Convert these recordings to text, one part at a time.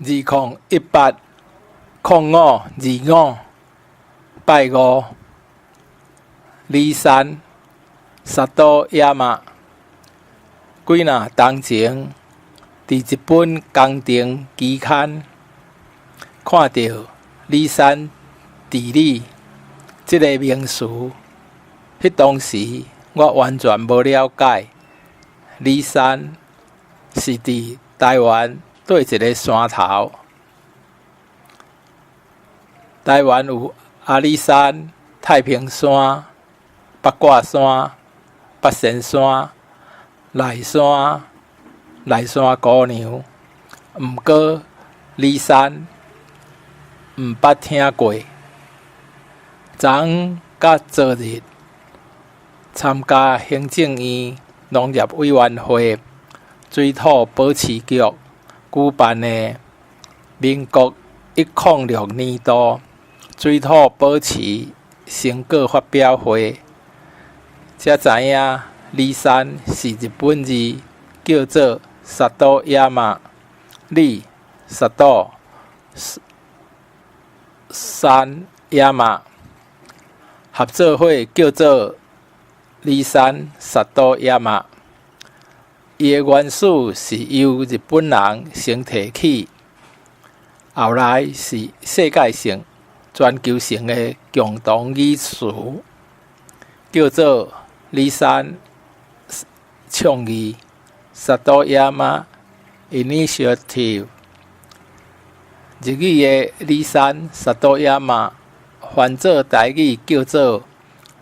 20180525拜五，里山里山，幾若冬前，佇一本工程期刊看著里山治理這个名詞，彼當時我完全無了解里山是佇台灣佗一个山頭。台灣有阿里山、太平山、八卦山、八仙山、內山、內山姑娘，毋過里山毋捌聽過。昨昏佮昨日參加行政院農業委員會水土保持局舉辦的民國106年度水土保持成果發表會，才知影里山是日本字，叫做里山，里里山山，合做伙叫做里山里山。伊的原始是由日本人先提起，後來是世界性、全球性的共同語詞，叫做里山倡議（Satoyama Initiative）。日語的里山里山翻做台語叫做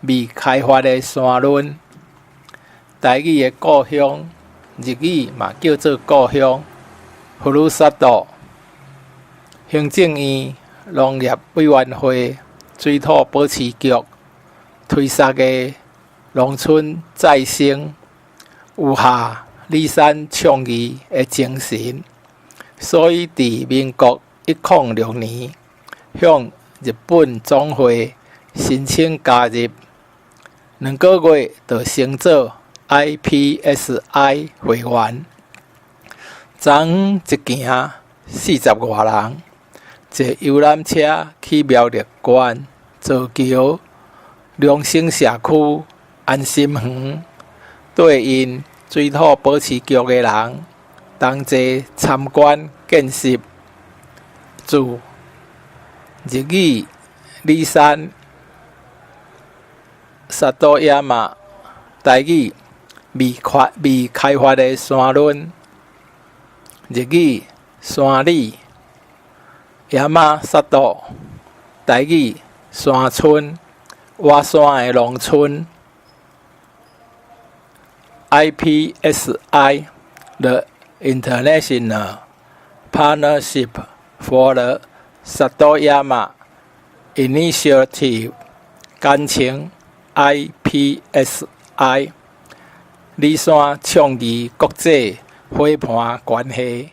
未開發的山崙。台語的故鄉，日語嘛叫做故鄉，ふるさと。行政院農業委員會水土保持局推捒的農村再生，有合里山倡議的精神，所以佇民國106年向日本總會申請加入，2個月就成做 IPSI 會員。昨昏一行四十外人，坐遊覽車去苗栗縣造橋龍生社區安心園，綴𪜶水土保持局的人同齊參觀見習。注：日語里山里山，台語未開發的山崙，日語山里山里，台語山村，倚山的農村。IPSI The International Partnership for the Satoyama Initiative，簡稱 IPSI，里山倡議國際夥伴關係。